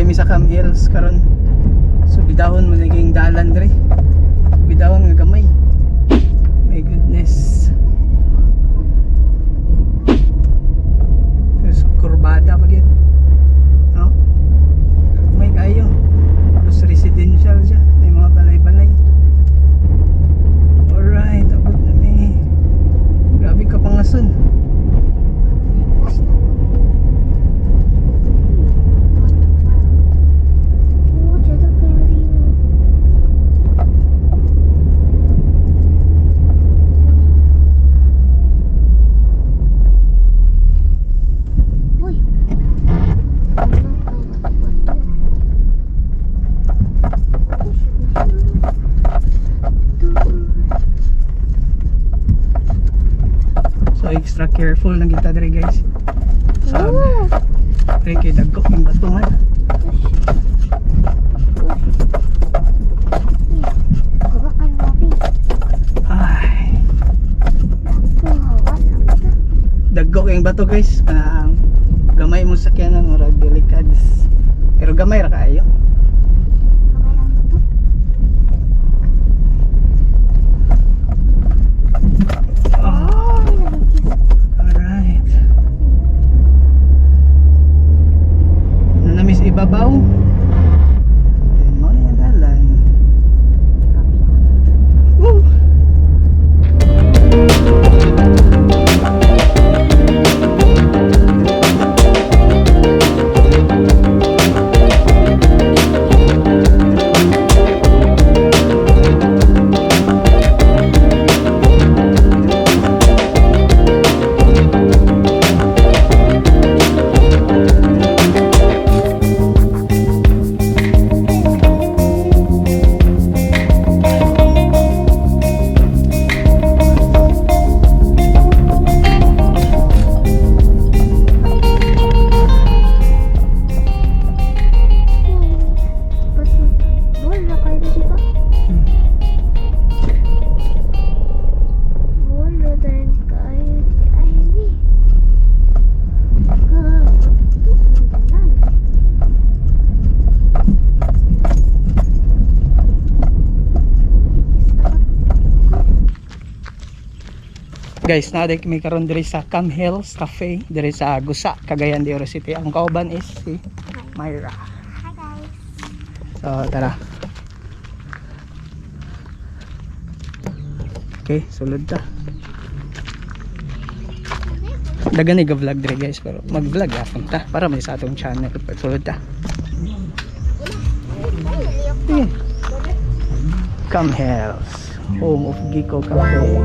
mi sa Cam Hills karon. So bidahon man naging dalan dre. Bidahon nga gamay. My goodness. Tapos kurbada pa gyud. No? May kayo. Tapos residential siya. May mga balay-balay. Alright, abot na mi. Grabe ka pangason. 我觉得可以。Uy! Ano ang bato? So extra careful lang kita dre, guys. Sa Oh! Pre kay dagko yung bato man. Hawakan mo, Bi. Ay, Ito, hawakan lang ito. Dagko yung bato, guys. Kanang gamay mo sakyanan, murag delikads. Pero gamay ra kaayo. Kamay lang bato. Oh, Oh, nabigyan. Alright. Nanamis ibabaw. Then mo na yung dalan. Woo! Bato. Wala kayo na, di ba? Wala din kayo di ay ni. Ah, ang dalan. Guys, naa mi karon diri sa Cam Hills Cafe diri sa Gusa, Cagayan de Oro City. Ang kauban is si Myra. Hi, guys. So tara. Okay, sulod ta. Dagan ni vlog diri, guys, pero mag-vlog yapon ta para may sa atong channel pag sulod ta. Sige. Cam Hills, home of Giko Cafe.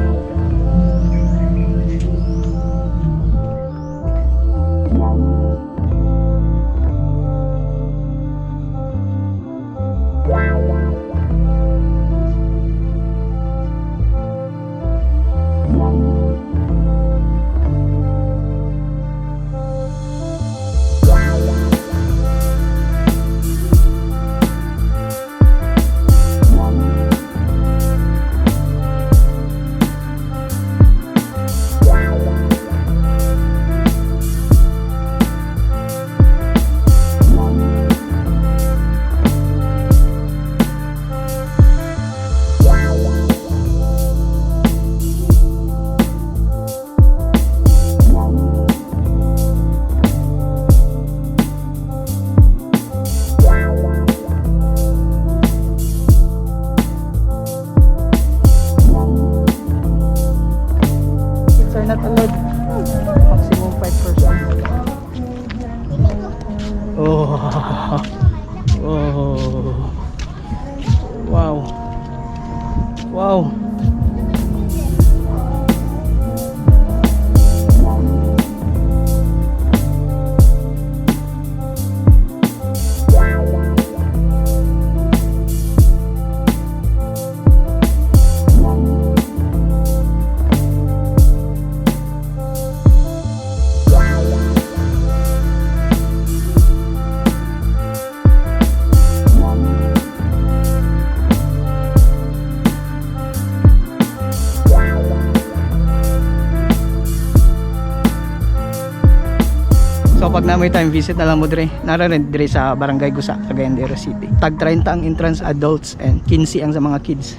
So pag naa moy time, visit na lang mo dre. Nara rin dre sa Barangay Gusa, Cagayan de Oro City. Tag 30 ang entrance adults and 15 ang sa mga kids.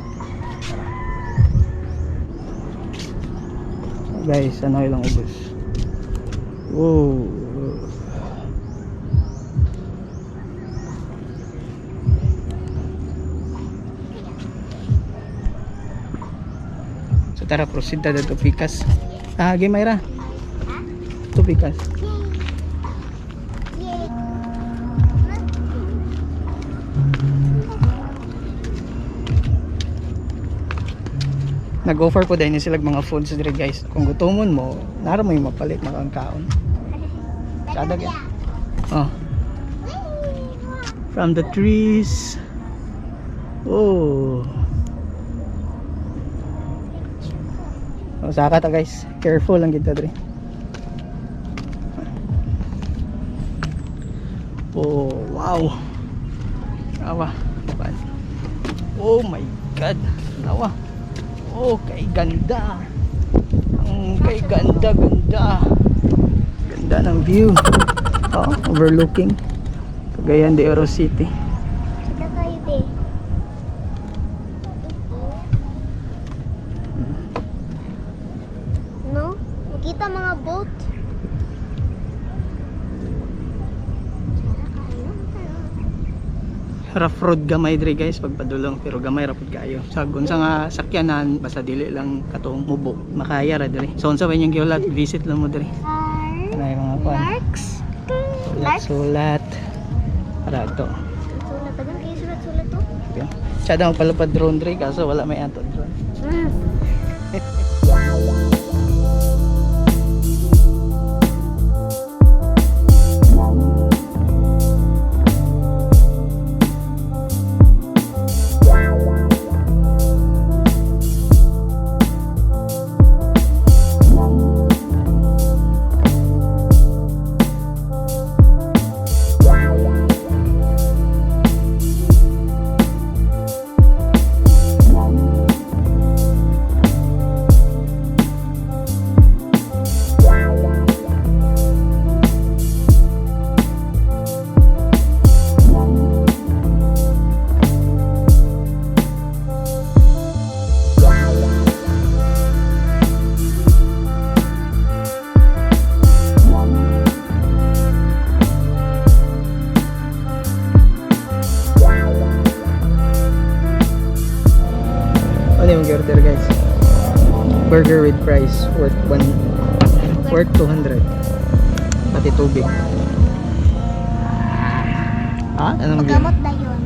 Guys, ano ilang ubos. Whoa. So tara, proceed ta dito pikas. Ah, game Mayra. To pikas. Yay! Nag-offer po din sila mga foods dire, guys. Kung gutomon mo, nara mo yung mapalit makang kaon. Sada gyud. Oh. From the trees. Oh. Oh, saka ta, guys. Careful lang kita dre. Oh, wow. Awa. Pan. Oh my God. Awa. Oh, kay ganda. Ang kay ganda, ganda. Ganda ng view. Oh, overlooking Cagayan de Oro City. Kita kayo, be. No? Nakita mga boat. Rough road gamay dre, guys, pagpadulong, pero gamay ra pud kaayo. Sa unsa nga sakyanan basta dili lang katong mubo, makaya ra dre. So unsa ba inyong gihulat, visit lang mo dre. Kanay mga kuan. Larks? Sulat Larks? sulat. Para to. Sulat. Tagal kayo sulat-sulat to. Okay. Sada mo palapad drone dre kaso wala may ato drone. Ano yung order, guys? Burger with fries worth 200. Pati tubig. Ah, anong view? Pagkamot na yun.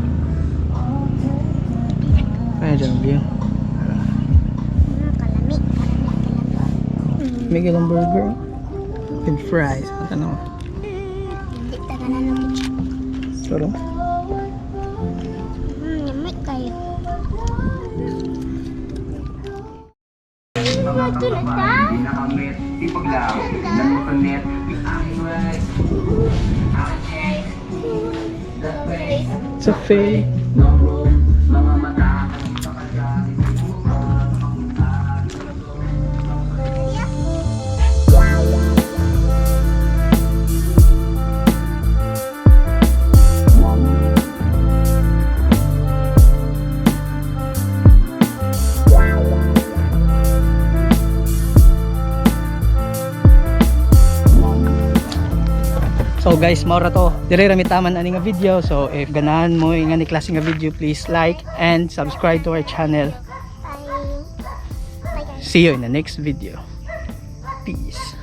Ano dyan ang view? Kalami, kalami, kalami. May ilang burger with fries. Ano? Hindi taga na ng ketchup. Suro. Yummy kayo. Ito na ta? It's a fake. So guys, mao ra to. Dire ra mi taman ani nga video. So if ganahan mo nga ni klase nga video, please like and subscribe to our channel. Bye. Bye, guys. See you in the next video. Peace.